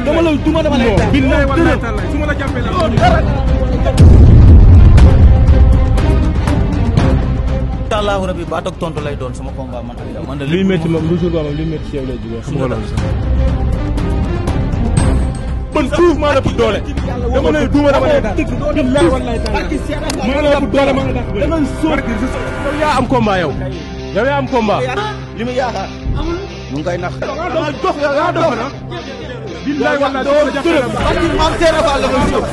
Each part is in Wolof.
dama la duma dama lay taal. billahi wallahi taala su ma la jàppee la. Allahu rabbi baat ak tontu lay doon sama combat man ak yow. man de luy métti moom lu jour ba moom luy métti ci yow lay jógee xam nga loolu sax. man fuuf maa la ëpp doole. dama lay duma dama lay taal. billahi wallahi taala maa la ëpp doole maa la taal. dama sóor yow yaa am combat yow. yow yaa am combat. li mu yaakaar mu ngi koy nax. yaa dox yaa dox na. billahi wallahi doo jàppale maam Seera Fall la koy sóor.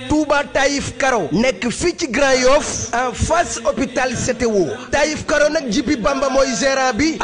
Touba Taïf Karo nekk fii ci Grand Yoff en face hôpital CTO Taïf Karo nag Jibi Bamba mooy gérant bi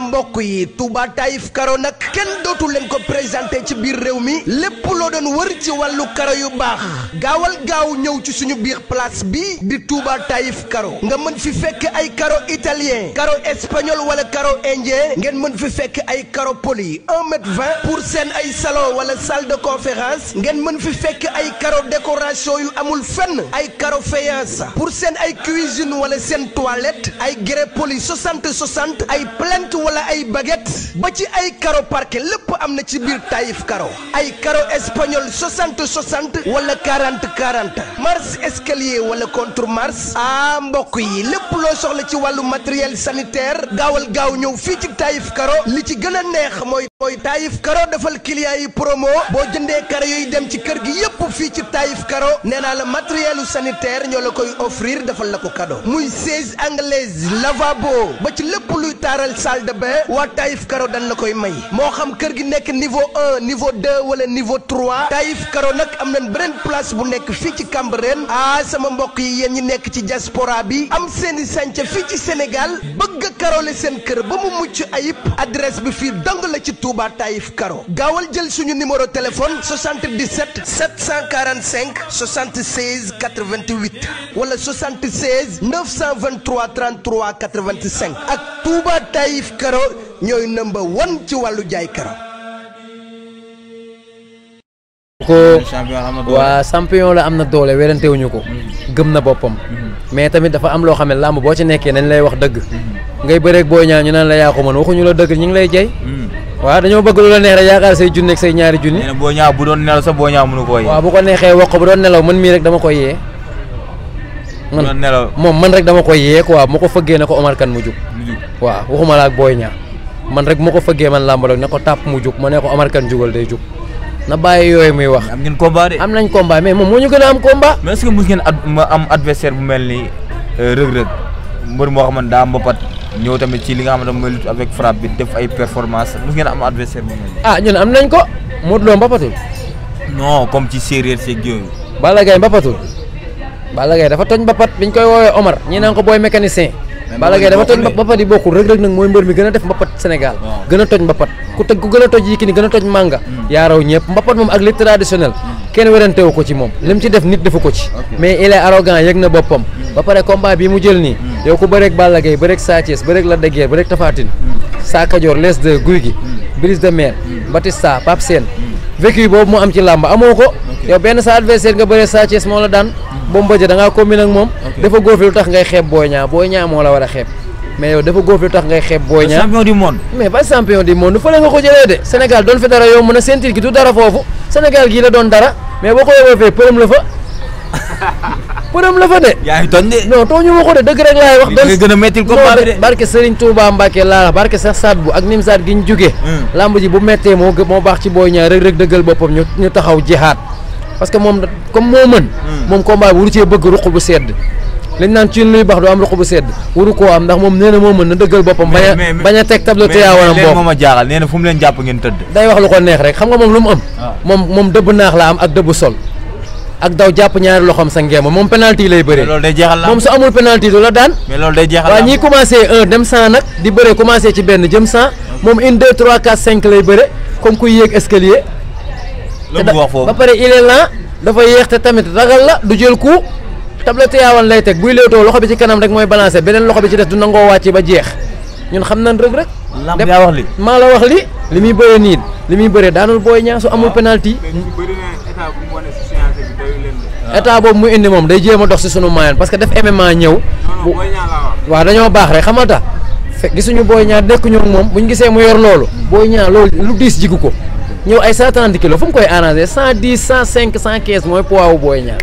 mbokk yi Touba Taïf Karo nag kenn dootu leen ko présenté ci biir réew mi lépp loo doon wër ci wàllu karo yu baax gaawal gaaw ñëw ci suñu biir place bi di Touba Taïf Karo nga mën fi fekk ay karo italien karo espagnol wala karo indien ngeen mën fi fekk ay karo poli 1,20 m pour seen ay salon wala salle de conférence ngeen mën fi fekk ay karo décoration yu amul fenn ay karo faïence pour seen ay cuisine wala seen toilette ay grès poli 60 ay plinthe wala ay baguette ba ci ay karo parquet lépp am na ci biir Taïf Karo ay karo espagnol 60 wala 40 marche escalier wala contre marche mbokk yi lépp loo soxla ci wàllu matériel sanitaire gaawal gaaw ñëw fii ci Taïf Karo li ci gën a neex mooy Taïf Karo defal client yi promo boo jëndee karo yooyu dem ci kër gi yépp fii ci Taïf Karo nee naa la matérielu sanitaire ñoo la koy offrir defal la ko cadeau muy chaise anglaise lavabo ba ci lépp luy taaral salle de bain waa Taïf Karo dañ la koy may moo xam kër gi nekk niveau 1 niveau 2 wala niveau 3 Taïf Karo nag am nañ beneen place bu nekk fii ci Cambérène sama mbokk yi yéen ñi nekk ci diaspora bi am seeni sànca fii ci Sénégal bëgg a karole seen kër ba mu mucc ayib adresse bi fii dong la ci Touba Taïf Karo gaawal jël suñu numéro téléphone 77 745 76 88 wala 76 923 33 85 ak Touba Taïf Karo ñooy number 1 ci wàllu jaay karo. waa champion la am na doole werantewuñu ko gëm na boppam mais tamit dafa am loo xam ne làmb boo ci nekkee nañ lay wax dëgg ngay bëreeg Boy Niang ñu naan la yaa ko mën waxuñu la dëgg ñu ngi lay jay waaw dañoo bëgg lu la neex rek yaakaar say junni ak say ñaari junni. nee na Boy Niang bu doon nelaw sa Boy Niang mënu koo yee. waaw bu ko neexee wax ko bu doon nelaw man mii rek dama koy yee. man moom man rek dama koy yee quoi ma ko fëggee na ko Omar Kane mu jug. waaw waxuma la ak Boy Niang man rek ma ko fëggee man làmbaloog ne ko tàpp mu jug ma ne ko Omar Kane jugal day jug na bàyyi yooyu muy wax. am ngeen combat de. am nañ combat mais moom moo ñu gën a am combat. mais est-ce que mos ngeen am adversaire bu mel ni Reug Reug mbër moo xamante daa mbapat ñëw tamit ci li nga xamante mooy lutte avec frappe bi def ay performance mos ngeen am adversaire bu mel ni. ñun am nañ ko Modou Lo mbapatul. non comme ci séeréer seeg yooyu. Balla Gaye mbapatul. Balla Gaye dafa toj mbapat biñ koy woowee Omar ñi naan ko booy mécanicien. Balla Gaye dafa toj mbapat yi bokkul Reug Reug nag mooy mbër mi gën a def mbapat Sénégal. gën a toj mbapat ku gën a toj Yékini gën a toj Manga. yaa raw ñëpp mbapat moom ak li traditionnel kenn werantewu ko ci moom lim ci def nit defu ko ci. mais il est arrogant yëg na boppam. ba pare combat bi mu jël nii. yow ku bëreeg Balla Gaye bëreeg Sa Thiès bëreeg Lac de Guiers bëreeg Tapha Tine. Sa Kajoor Les 2 Guy gi. Brise de Mer. Batista Pape Sène. vécu boobu mu am ci làmb amoo ko. yow benn sa adversaire nga bëree Sa Thiès moo la daan. Bombardier da ngaa combine ak moom. dafa góor fi lu tax ngay xeeb Boy Niang moo la war a xeeb. mais yow dafa góor fi lu tax ngay xeeb Boy Niang. champion du monde. mais pas champion du monde fële nga ko jëlee de. Sénégal doon fi dara yow mën a sentir gi du dara foofu Sénégal gii la doon dara mais boo ko yóbboo fee përëm la fa. përëm la fa de. yaa ngi tooñ de. non tooñu ma ko de dëgg rek laay wax. li gën a métti combat bi de. barke Serigne Touba Mbacke laa barke Cheikh Sadbou ak Nimsaat gi ñu jugee. lamb ji bu méttee moo baax ci Boy Niang Reug Reug dëggal boppam ñu taxaw jihaat parce que moom comme moo mën. moom combat bi waru cee bëgg ruq bu sedd. liñ naan ci luy baax du am ruq bu sedd waru koo am ndax moom nee na moo mën na dëggal boppam. bañ a teg table téyaawanam bopp. mais moom a jaaxal nee na fu mu leen jàpp ngeen tëdd. day wax lu ko neex rek xam nga moom lu mu am. moom dëbb naax la am ak dëbb sol. ak daw jàpp ñaari loxoom sa ngeema moom penalty lay bëree. loolu day jeexal la moom su amul penalty du la daan. mais loolu day jeexal la waaw ñii commencé 1 dem 100 nag di bëree commencé ci benn jëm 100 moom 1 2 3 4 5 lay bëre comme kuy yéeg escalier. loolu bu wax foofu ba pare il est lent dafa yéex te tamit ragal la du jël coup tablette yaawan lay teg buy léewtoo loxo bi ci kanam rek mooy balancé beneen loxo bi ci des du nangoo wàcc ba jeex ñun xam nañ Reug Reug. lamb yaa wax li maa la wax li muy bëree nii li muy bëree daanul Boy Niang su amul penalty. état boobu mu indi moom day jéem a dox si sunu moyen parce que def MMA ñëw. waaw dañoo baax rek xam nga tax gisuñu Boy Niang nekk ñoom moom buñ gisee mu yor loolu Boy Niang loolu lu diis jigu ko ñëw ay 130 kilos fu mu koy arrangé 110 105 115 mooy poids wu Boy Niang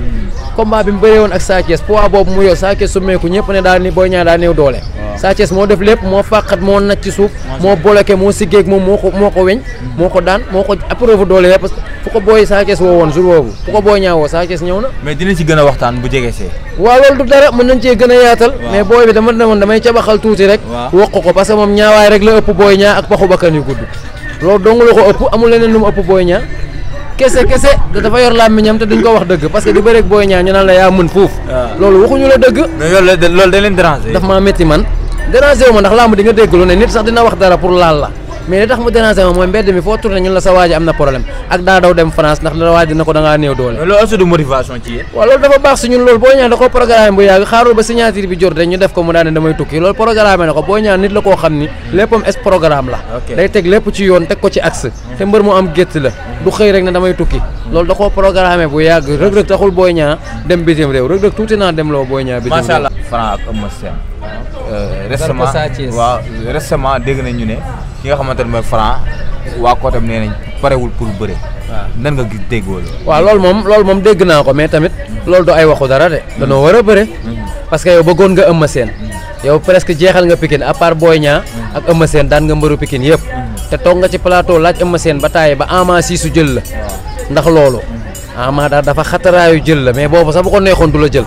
combat bi mu bëree woon ak Sa Thiès poids boobu mu yor Sa Thiès su meeku ñëpp ne daal ni Boy Niang daa néew doole Sa Thiès moo def lépp moo fàqat moo nacc ci suuf moo bloqué moo siggeeg moom moo ko weñ moo ko daan moo ko approuvé doole yëpp parce que fu ko Boy Sa Thiès woo woon jour boobu fu ko Boy Niang woo Sa Thiès ñëw na mais dinañ ci gën a waxtaan bu jege see waaw loolu du dara mën nañ cee gën a yaatal mais booy bi dama demoon damay cabaxal tuuti rek wokk ko parce que moom ñaawaay rek la ëpp Boy Niang ak paxu bakkan yu gudd loolu dong la ko ëpp amul leneen lu mu ëpp Boy Niang kese dafa yor làmmiñam te duñ ko wax dëgg parce que di bëreeg Boy Niang ñu naan la yaa mën fuuf loolu waxuñu la dëgg mais loolu da leen déranger daf maa métti man déranger wu ma ndax làmb di nga dégg lu ne nit sax dina wax dara pour laal la mais li tax mu déranger ma mooy mbedd mi foo tourné ñun la sa waaji am na problème ak daa daw dem France ndax la waaji dina ko da ngaa néew doole loolu aussi du motivation ci yéen waaw loolu dafa baax si ñun loolu Boy Niang da ko programme bu yàgg xaarul ba signature bi jot rek ñu def ko mu daane damay tukki loolu programme na ko Boy Niang nit la koo xam ni léppam es programme la day teg lépp ci yoon teg ko ci axe te mbër mu am gétt la du xëy rek ne damay tukki loolu da koo programme bu yàgg Reug Reug taxul Boy Niang dem bitim réew Reug Reug tuuti naa dem loo Boy Niang bitim réew macha allah Franc ak Eumeu Sène récemment dégg nañ ñu ne ki nga xamante ne mooy Franc waa côté nee nañ parewul pour bëre. nan nga gis déggoo loolu. waaw loolu moom dégg naa ko mais tamit loolu du ay waxu dara de. danoo war a bëre. parce que yow bëggoon nga Eumeu Sène. yow presque jeexal nga Pikine à part Boy Niang ak Eumeu Sène daan nga mbëru Pikine yëpp. te toog nga ci plateau laaj Eumeu Sène ba taaye ba Ama Siisu jël la. ndax loolu. Ama daal dafa xataraayu jël la mais boobu sax bu ko neexoon du la jël.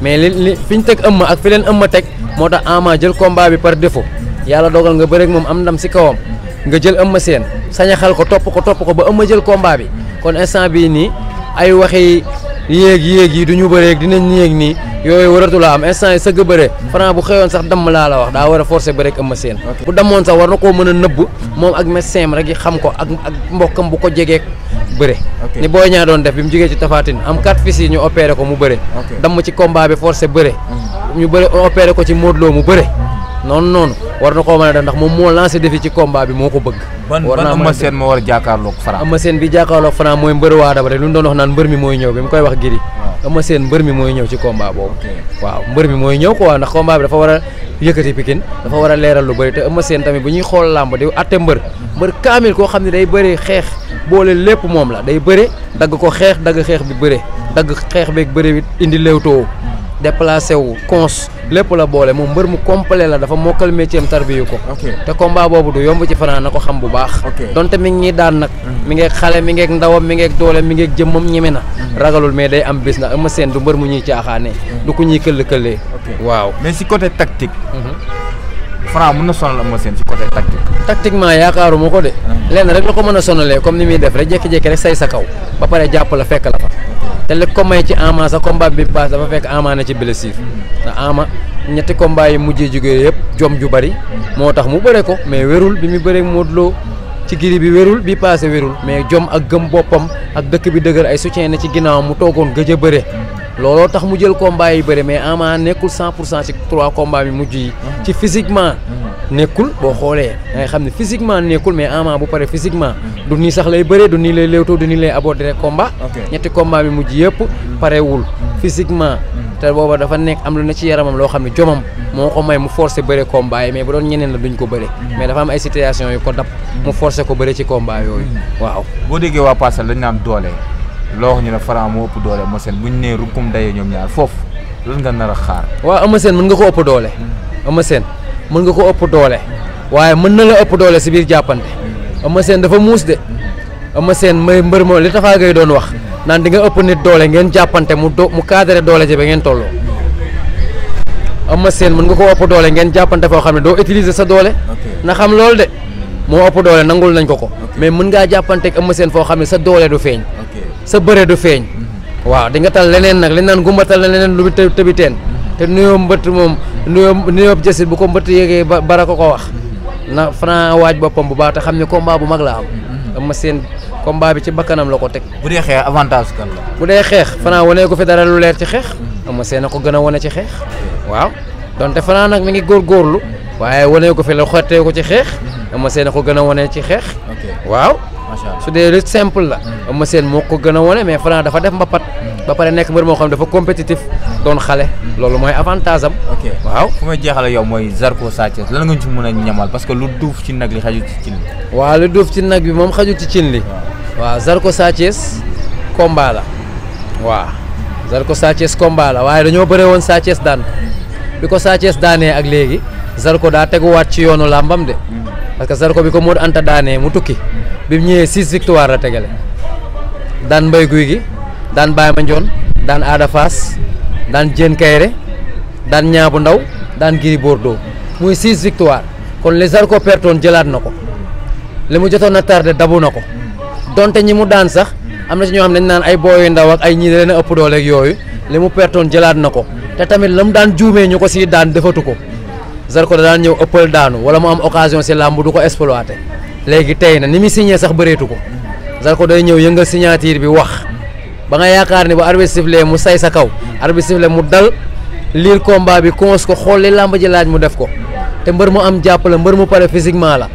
mais li fi ñu teg Eumeu ak fi leen Eumeu teg moo tax Ama jël combat bi par défaut yàlla dogal nga bëreeg moom am ndam si kawam nga jël Eumeu Sène sañaxal ko topp ko ba Eumeu jël combat bi kon instant bii nii ay waxi yéeg yi du ñu bëreeg dinañ yéeg nii yooyu waratu la am instant yi sëgg bëre Franc bu xëyoon sax damm laa la wax daa war a forcer bëreeg Eumeu Sène bu dammoon sax war na koo mën a nëbb moom ak médecin rek yi xam ko ak mbokkam bu ko jegeek bëre ni Boy Niang doon def bi mu jógee ci Tapha Tine am 4 fils yi ñu opéré ko mu bëre damm ci combat bi forcé bëre ñu bëre opéré ko ci Modou Lo mu bëre noonu war na koo mën a def ndax moom moo lancé défi ci combat bi moo ko bëgg ban Eumeu Sène moo war a jàkkaarloog Franc Eumeu Sène bi jàkkaarloog Franc mooy mbër waa daba rek lu ñu doon wax naan mbër mi mooy ñëw bi mu koy wax giri Eumeu Sène mbër mi mooy ñëw ci combat boobu waaw mbër mi mooy ñëw quoi ndax combat bi dafa war a yëkkati Pikine dafa war a leeral lu bëri te Eumeu Sène tamit bu ñuy xool làmb di atte mbër kaamil koo xam ne day bëri xeex boole lépp moom la day bëre dagg ko xeex dagg xeex bi bëre dagg xeex beeg bëre bi indi léewtoo déplacé wu cons lépp la boole moom mbër mu complet la dafa mokkal métier am tarbiyu ko te combat boobu du yomb ci Franc na ko xam bu baax donte mi ngi ñuy daan nag mi ngeeg xale mi ngeeg ndawam mi ngeeg doole mi ngeeg jëmmam ñeme na ragalul mais day am bis ndax Eumeu Sène du mbër mu ñuy caaxaane du ko ñuy këll-këllee waaw mais si côté tactique Franc mën na sonal Eumeu Sène si côté tactique tactiquement yaakaaruma ko de lenn rek la ko mën a sonalee comme ni muy def rek jékki-jékki rek say sa kaw ba pare jàpp la fekk la fa te li ko may ci Ama sa combat bi passe dafa fekk Ama na ci blessure te Ama ñetti combat yi mujjee jógee yëpp jom ju bari moo tax mu bëre ko mais wérul bi mu bëree Modou Lo ci giri bi wérul bi passé wérul mais jom ak gëm boppam ak dëkk bi dëgër ay soutien ne ci ginnaaw mu toogoon gëj a bëre looloo tax mu jël combat yi bëre mais Ama nekkul 100% ci 3 combats bi mujj yi ci physiquement nekkul boo xoolee da ngay xam ne physiquement nekkul mais Ama bu pare physiquement du nii sax lay bëree du nii lay léewtoo du nii lay aborder combat ñetti combat bi mujj yëpp parewul physiquement te booba dafa nekk am lu ne ci yaramam loo xam ne jomam moo ko may mu forcé bëre combat yi mais bu doon ñeneen la duñ ko bëre mais dafa am ay situation yu ko dab mu forcé ko bëre ci combat yooyu waaw boo déggee waa Parcelles dañ naan doole loo wax ñu ne Franc moo ëpp doole Eumeu Sène buñ nee rukum dayee ñoom ñaar foofu lan nga nar a xaar waaw Eumeu Sène mën nga ko ëpp doole Eumeu Sène mën nga ko ëpp doole waaye mën na la ëpp doole si biir jàppante Eumeu Sène dafa muus de Eumeu Sène may mbër moo li Tapha Gueye doon wax naan di nga ëpp nit doole ngeen jàppante mu cadré doole ji ba ngeen tolloo Eumeu Sène mën nga ko ëpp doole ngeen jàppante foo xam ne doo utiliser sa doole na xam loolu de moo ëpp doole nangul nañ ko mais mën ngaa jàppante ak Eumeu Sène foo xam ne sa doole du feeñ sa bëre du feeñ waaw di nga tal leneen nag li naan gumbatal leneen lu tëbiteen te nuyoo mbëtt moom nuyoo jësit bu ko mbëtt yéegee bara ko wax na Franc waaj boppam bu baax te xam ne combat bu mag la am Eumeu Sène combat bi ci bakkanam la ko teg bu dee xeex avantage kan la bu dee xeex Franc wane ko fi dara lu leer ci xeex Eumeu Sène na ko gën a wane ci xeex waaw donte Franc nag mi ngi góorgóorlu waaye wane ko fi la xottee ko ci xeex Eumeu Sène na ko gën a wane ci xeex waaw su dee lutte simple la Eumeu Sène moo ko gën a wone mais Franc dafa def mbapat ba pare nekk mbër moo xam dafa compétitif doon xale loolu mooy avantage am. waaw fu may jeexale yow mooy Zarko Sa Thiès lan nga ñu ci mën a ñamal parce que lu duuf ci nag li xajul ci cin li. waaw lu duuf ci nag bi moom xajul ci cin li. waaw Zarko Sa Thiès combat la waaw Zarko Sa Thiès combat la waaye dañoo bëre woon Sa Thiès daan bi ko Sa Thiès daanee ak léegi Zarko daa teguwaat ci yoonu làmbam de parce que Zarko bi ko Modou Anta daanee mu tukki bi mu ñëwee 6 victoire la tegale daan Mbaye Guy gi daan Baye Mandione daan Ada Fass daan Diène Kaïré daan Ñaabu Ndaw daan Gris Bordeaux muy 6 victoire kon li Zarko pertoon jëlaat na ko li mu jotoon a tardé dabu na ko donte ñi mu daan sax am na ci ñoo xam ne dañ naan ay booyu ndaw ak ay ñii leen a ëpp doole ak yooyu li mu pertoon jëlaat na ko te tamit la mu daan juumee ñu ko siy daan defatu ko Zarko da daan ñëw ëppal daanu wala mu am occasion si làmb du ko exploité léegi tey na ni muy signé sax bëreetu ko Zarko day ñëw yëngal signature bi wax ba nga yaakaar ni ba arbitre sifflé mu say sa kaw arbitre sifflé mu dal liir combat bi cons ko xool li làmb ji laaj mu def ko te mbër mu am jàpp la mbër mu pare physiquement la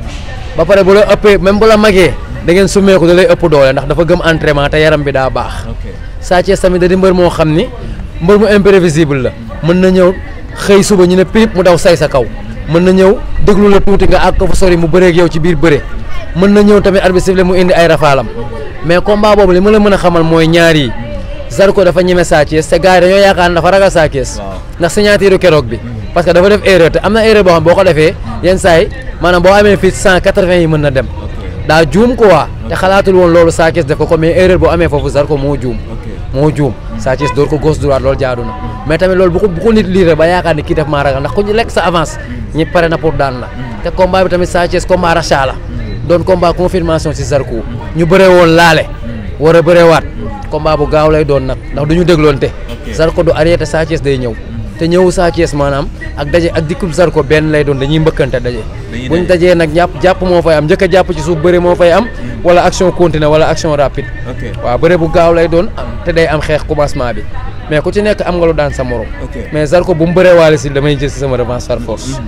ba pare bu la ëppee même bu la magee da ngeen summeeku da lay ëpp doole ndax dafa gëm entraînement te yaram bi daa baax. Sa Thiès tamit da di mbër moo xam ni mbër mu imprévisible la mën na ñëw xëy suba ñu ne pirip mu daw say sa kaw mën na ñëw déglu la tuuti nga àgg ko fa sori mu bëreeg yow ci biir bëre mën na ñëw tamit arbitre sifflé mu indi ay rafaalam mais combat boobu li ma la mën a xamal mooy ñaar yi Zarko dafa ñeme Sa Thiès te gars yi dañoo yaakaar ne dafa ragal Sa Thiès ndax signature keroog bi parce que dafa def erreur te am na erreur boo xam boo ko defee yenn saa yi maanaam boo amee fii 180 yi mën na dem daa juum quoi te xalaatul woon loolu Sa Thiès def ko mais erreur boo amee foofu Zarko moo juum Sa Thiès door ko gauche droite loolu jaadu na mais tamit loolu bu ko nit liire ba yaakaar ni kii def maa ragal ndax ku ñu lekk sa avance ñi pare na pour daan la te combat bi tamit Sa Thiès combat rachat la doon combat confirmation si Zarko ñu bëree woon laale war a bëree waat combat bu gaaw lay doon nag ndax du ñu dégloonte Zarko du arrêté Sa Thiès day ñëw te ñëwu Sa Thiès maanaam ak daje ak dikkub Zarko benn lay doon dañuy mbëkkante daje buñ dajee nag jàpp moo fay am njëkk a jàpp ci suuf bëre moo fay am wala action continue wala action rapide waaw bëre bu gaaw lay doon te day am xeex commencement bi mais ku ci nekk am nga lu daan sa morom mais Zarko bu mu bëree waale si damay jël si sama revanche par force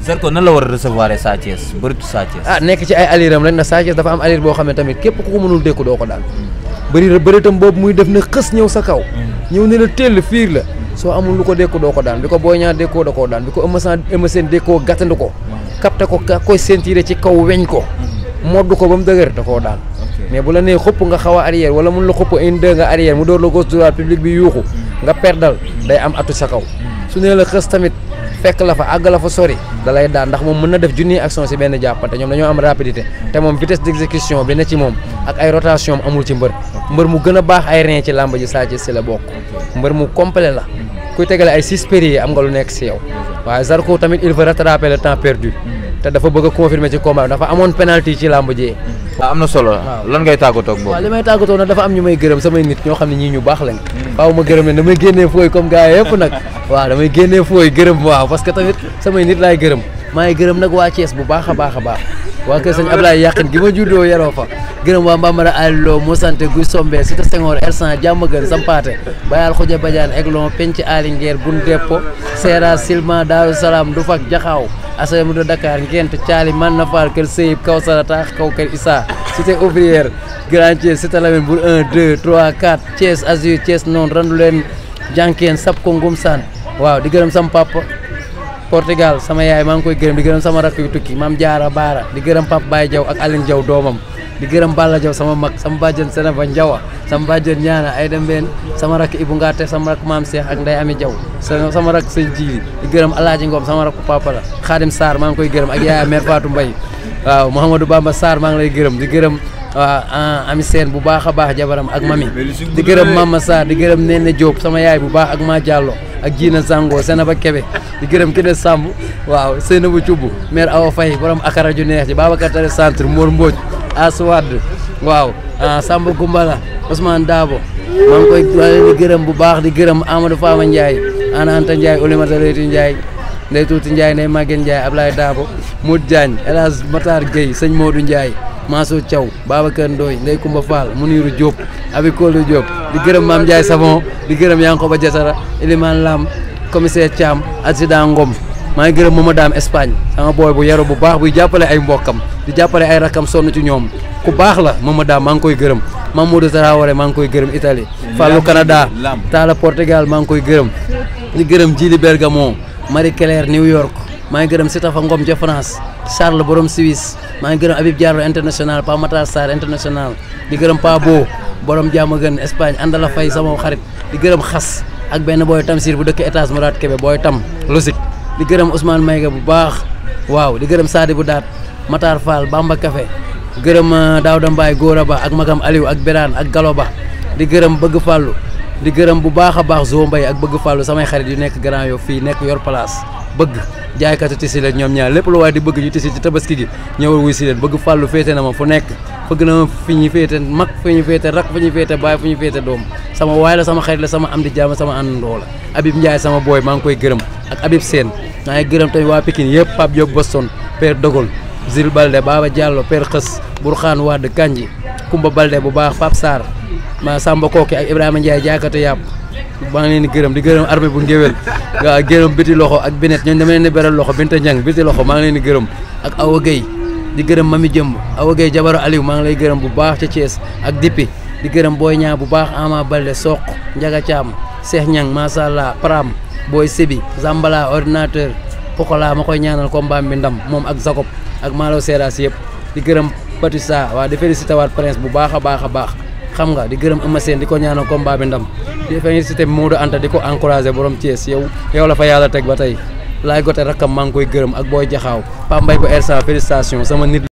Zarko nan la war a recevoir Sa Thiès bëritu Sa Thiès nekk ci ay aliram rek na Sa Thiès dafa am alir boo xam ne tamit képp ku ko mënul dékku doo ko daan bëritam boobu muy def na xës ñëw sa kaw ñëw ne la teel fiir la soo amul lu ko dékku doo ko daan bi ko Boy Niang dékkoo da koo daan bi ko Eumeu Sène dékkoo gàttandu ko capté ko koy sentiré ci kaw weñ ko moddu ko ba mu dëgër da koo daan mais bu la nee xëpp nga xaw a arrière wala mun la xëpp une deux nga arrière mu door la gauche droite public bi yuuxu nga perdal day am atu sa kaw su nee la xës tamit fekk la fa àgg la fa sori da lay daan ndax moom mën na def junniy action si benn jàppante ñoom dañoo am rapidité te moom vitesse d'exécution bi ne ci moom ak ay rotation amul ci mbër mu gën a baax ay rein ci làmb ji Sa Thiès si la bokk mbër mu complet la kuy tegale ay 6 périls am nga lu nekk si yow waaye Zarko tamit il veut rattraper le temps perdu te dafa bëgg a confirmer ci combat dafa amoon penalty ci làmb ji. waaw am na solo lan ngay tàggatoo ak boobu. waaw li may tàggatoo nag dafa am ñu may gërëm samay nit ñoo xam ne ñii ñu baax lañ faaw ma gërëm leen damay génnee fooy comme gars yëpp nag waaw damay génnee fooy gërëm waaw parce que tamit samay nit laay gërëm maa ngi gërëm nag waa Thiès bu baax a baax a baax waa kër sëñ Ablaye Yaqin gi ma juddoo yaroo fa gërëm waa Mbambara Allo Mosante Guy Sombe Cité Senghor Ersan Diamaguène Sampaate Bayal Khoudia Badiane Aiglon Penc Ali Nguer Bun Deppo Seera Silma Daaru Salaam Ndufak Jaxaaw Assemblée de Dakar Ngent Thiali Manna Fall Kër Seyib Kawsara Taax Kaw Kër Issa Cité Ouvrière Grand Thiès Cité Lamine Bour 1 2 3 4 Thiès Azur Thiès noonu randu leen Jankeen Sapko Ngum Sane waaw di gërëm sama papa Portugal sama yaay maa ngi koy gërëm di gërëm sama rakk yu tukki Maam Jaara Baara di gërëm Pape Baye Diaw ak Aline Diaw doomam di gërëm Balla Diaw sama mag sama bàjjen Seneba Ndiawa sama bàjjen ñaana ay dem benn sama rakk Ibou Ngate sama rakk Maam Cheikh ak Ndeye Ami Diaw sama rakk Sëñ Jili di gërëm Alaaji Ngom sama rakk papa la Khadim Sarr maa ngi koy gërëm ak yaay mère Fatou Mbaye waaw Mouhamadou Bamba Sarr maa ngi lay gërëm di gërëm waaw Ami Sène bu baax a baax jabaram ak mami di gërëm Mama Sarr di gërëm Nene Diop sama yaay bu baax ak Ma Diallo ak Jiina Zango Senaba Kebe di gërëm Kede Samb waaw Seynabou Thioub maire Awa Faye borom akara ju neex ji Babacar Tare centre Mor Mbodj Aswad waaw Samba Gumbala Ousmane Dabo maa ngi koy di gërëm bu baax di gërëm Amadou Fama Ndiaye Ana Anta Ndiaye Oulimata Reyti Ndiaye Ndeye Tuuti Ndiaye Ndeye Maguette Ndiaye Ablaye Dabo Modou Diagne El Hadj Matar Gueye Sëñ Modou Ndiaye Mansour Thiaw Babacar Ndoye Ndeye Koumba Fall Muniru Diop Abi Kolo Diop di gërëm Mame Ndiaye Savon di gërëm Yankoba Diatara Elimane Lam commissaire Thiam adjudant Ngom maa ngi gërëm Mama Dame Espagne sama booy bu yaru bu baax buy jàppale ay mbokkam di jàppale ay rakam sonn ci ñoom ku baax la Mama Dame maa ngi koy gërëm Mamadou Traoré maa ngi koy gërëm Italie Fallou Canada Talla Portugal maa ngi koy gërëm di gërëm Djili Bergamo Marie Claire New York maa ngi gërëm Sitafa Ngom ca France Charles borom Suisse maa ngi gërëm Habib Diallo international Pa Matar Sarr international di gërëm Pa Bo borom Diamaguène Espagne Andala Faye sama xarit di gërëm xas ak benn booy Tamsir bu dëkk étage Mourad Kébé booy tam logique di gërëm Ousmane Mayga bu baax waaw di gërëm Sadi bu daat Matar Fall Bamba Café gërëm Daouda Mbaye Gora Ba ak magam Aliou ak Birane ak Galo Ba di gërëm Bëgg Fallou di gërëm bu baax a baax Zo Mbaye ak Bëgg Fallou samay xarit yu nekk Grand Yoff fii nekk yor place bëgg jaaykatu tisi la ñoom ñaar lépp lu waaye di bëgg ñu tisi ci tabaski gi ñëwal wuy si leen Bëgg Fallou féete na ma fu nekk fëgg na ma fi ñu féete mag fi ñu féete rak fi ñu féete baay fi ñu féete doom sama waay la sama xarit la sama am di jaama sama àndandoo la Habib Ndiaye sama booy maa ngi koy gërëm ak Habib Sène maa ngi gërëm tamit waa Pikine yëpp Pape Diop Boston Père Dogol Zil Balde Baba Diallo Père Xës Bourkhane Wade Kanji Kumba Balde bu baax Pape Sarr ma Samba Koki ak Ibrahima Ndiaye jaaykatu yàpp maa ngi leen di gërëm armée bu ngéwél waaw gërëm biti loxo ak binet ñooñu dama leen di beral loxo Binta Ñang biti loxo maa ngi leen di gërëm ak Awa Gueye di gërëm Mami Jëmb Awa Gueye jabaru Aliou maa ngi lay gërëm bu baax ca Thiès ak Dippi di gërëm Boy Ñaa bu baax Ama Balde Soq Njaga Caam Cheikh Ñang mashallah Pram Boy Sebi Zambala ordinateur Pokola ma koy ñaanal combat bi ndam moom ak Jacob ak Malo Seras yëpp di gërëm Patissa waaw di félicité waat Prince bu baax a baax a baax xam nga di gërëm Eumeu Sène di ko ñaanal combat bi ndam di félicité Modou Anta di ko encouragé borom Thiès yow la fa yàlla teg ba tey laay gote rakkam maa ngi koy gërëm ak Boy Jaxaaw Pape Mbaye bu Ersan félicitation sama nit